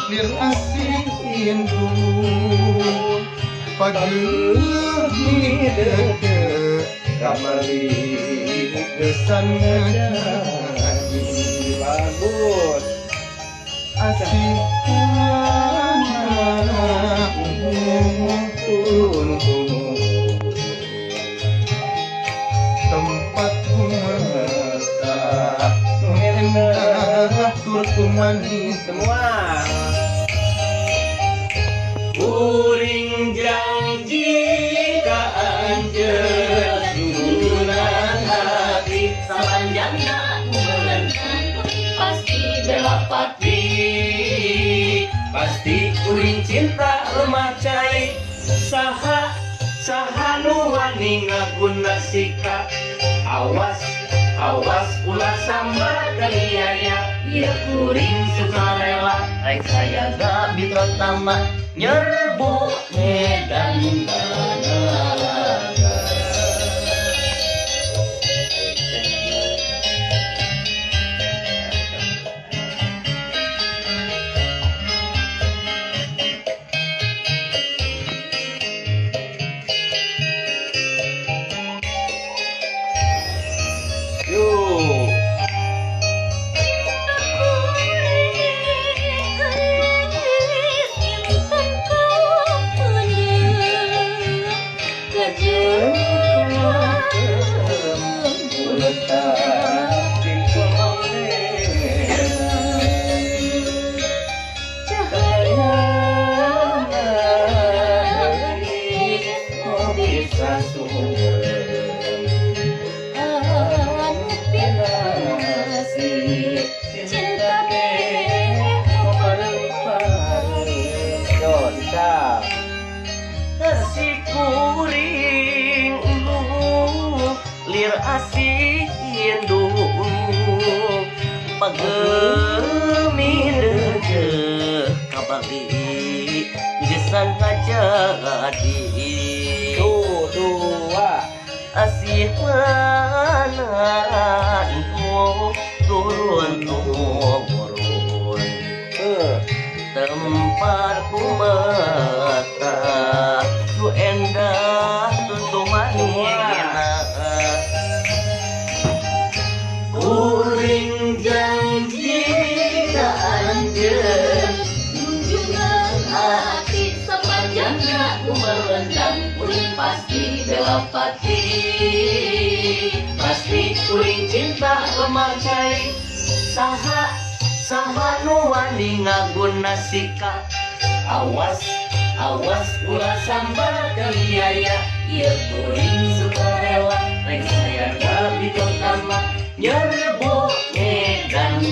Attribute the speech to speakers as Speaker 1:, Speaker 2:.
Speaker 1: Lir asih indung pageuh dede kamari gesan ngajadi.
Speaker 2: Bagus.
Speaker 1: Asih
Speaker 2: Turun tumurun
Speaker 1: tempat kumetah nu endah tur tumanis.
Speaker 2: Semua. Kuring janji ka anjeun junjungan hati sapanjangna
Speaker 3: pasti bela pati.
Speaker 2: Pasti kuring cinta lemah cai. Saha saha nu wani ngaguna sika, awas awas ulah sambar kaniaya.
Speaker 3: Ieu kuring
Speaker 2: sukarela rek sayaga mitra tama nyerbu medan tanalaga. Yuk.
Speaker 3: Cinta kuring geus intan kapeunyeun kejeun
Speaker 2: Letak di
Speaker 3: cahaya geulis nu
Speaker 2: bisa sumeung
Speaker 3: anu pinasih cinta teh
Speaker 2: Yo, bisa. Si kuring lu lir asih indung pagemi deje kabagi gesan ngajadi. Tuh, dua. Asih mana turun tumurun tempat kumata tu endah tu manina. Kuring janji ka anjeun
Speaker 3: junjungan hati sepanjangna umur kuring pasti bela pati.
Speaker 2: Pasti kuring cinta lemah cai. Saha saha nu wani ngaguna sika, awas awas ulah sambar kaliaya. Ieu kuring sukarela rek sayaga di kota mah nyerbu medan.